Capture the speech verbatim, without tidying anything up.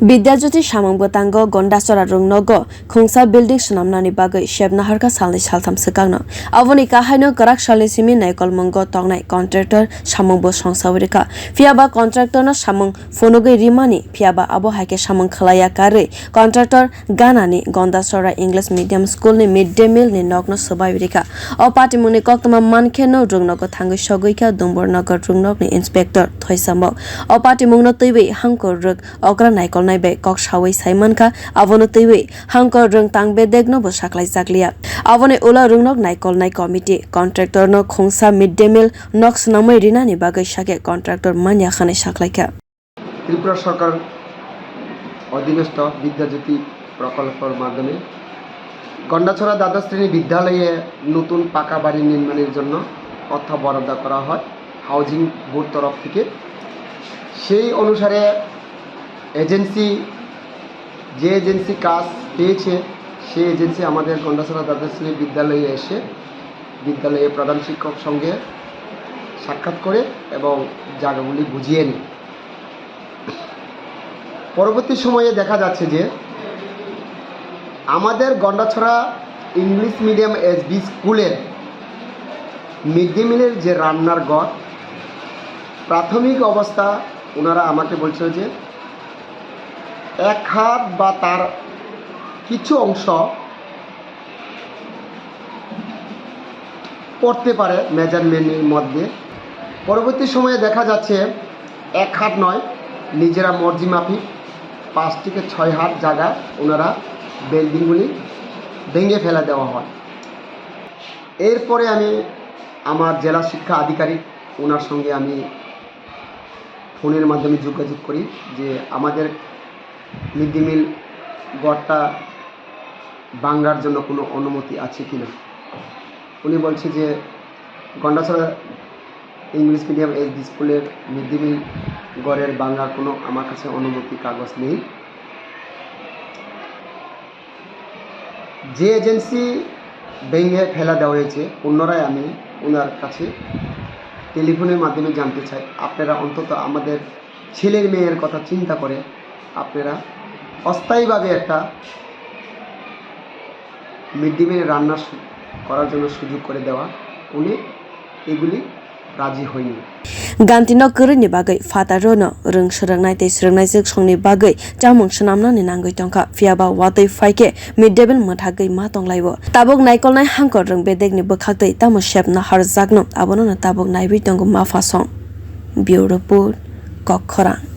Vidyajyoti samung bwtango Gondachora rwngnogo khungsa building swnamnani bagwi sep naharkha salni saltham swkangno. Aboni kahaino kwrak salni simi naikolmungo tongnai contractor samungbo songsawi rwkha. Phiyaba contractorno samung phunugwi rimani, phiyaba abo hai khe samung khwlaiya karwi contractor ganani Gondachora English Medium Schoolni mid day meal ni nokno swbai rikha. O patimungni koktwma mankheno rwngnogo thangwi sogwi kha Dumbarnagar rwngnokni inspector Thoisamok. O patimungno twiwi hangkor rwk okra naikolnai bai kok sawi sai mankha, abono twiwi hangkor rwng tang bedekno bo saklai jakliya. Aboni ulo rwngnok naikolnai committee contractorno khungsa mid day meal nok swnamwi rinani bagwi sakhe contractor manya khanai saklaikha. Tripura সরকার অধীনস্থ বিদ্যাজ্যোতি প্রকল্পর মাধ্যমে গন্ডাছড়া দ্বাদশ শ্রেণী বিদ্যালয়ে নতুন পাকা বাড়ি নির্মাণের জন্য অর্থ বরাদ্দ করা হয় হাউজিং বোর্ড তরফ থেকে। সেই অনুসারে এজেন্সি, যে এজেন্সি কাজ পেয়েছে, সেই এজেন্সি আমাদের গন্ডাছড়া দ্বাদশ শ্রেণী বিদ্যালয়ে এসে বিদ্যালয়ে প্রধান শিক্ষক সঙ্গে সাক্ষাৎ করে এবং জায়গাগুলি বুঝিয়ে নেয়। পরবর্তী সময়ে দেখা যাচ্ছে যে আমাদের গন্ডাছড়া ইংলিশ মিডিয়াম এসবি স্কুলের মিড ডে মিলের যে রান্নার ঘর, প্রাথমিক অবস্থা ওনারা আমাকে বলছিল যে এক হাত বা তার কিছু অংশ পড়তে পারে মেজারমেন্টের মধ্যে। পরবর্তী সময়ে দেখা যাচ্ছে এক হাত নয়, নিজেরা মর্জি মাফিক পাঁচ থেকে ছয় হাত জায়গা ওনারা বিল্ডিংগুলি ভেঙে ফেলে দেওয়া হয়। এরপরে আমি আমার জেলা শিক্ষা আধিকারিক, ওনার সঙ্গে আমি ফোনের মাধ্যমে যোগাযোগ করি যে আমাদের মিড ডে মিল ঘরটা ভাঙার জন্য কোনো অনুমতি আছে কি না। উনি বলছে যে গন্ডাছড়া ইংলিশ মিডিয়াম এসবি স্কুলের মিড ডে মিল ঘরের ভাঙার কোনো আমার কাছে অনুমতি কাগজ নেই। যে এজেন্সি ভেঙে ফেলা দেওয়া হয়েছে, পুনরায় আমি ওনার কাছে টেলিফোনের মাধ্যমে জানতে চাই, আপনারা অন্তত আমাদের ছেলের মেয়ের কথা চিন্তা করে আপনারা অস্থায়ীভাবে একটা মিড ডে মিল রান্না সু-, করার জন্য সুযোগ করে দেওয়া। উনি এগুলি রাজি হয়নি। Gantino kwrwini bagwi phataro no rwng swrwngnai tei swrwngnai swk songni bagwi chamung swnamnani nangwi tongkha, phiyaba watwi phaikhe mid day meal mwthagwi ma tonglaio. Tabuk naikolnai hangkor rwng bedekni bwkhaktwi tamo sepna harjakno, abono no tabuk naiwi tongo ma phasong. Bureau Report, Kokkhorang.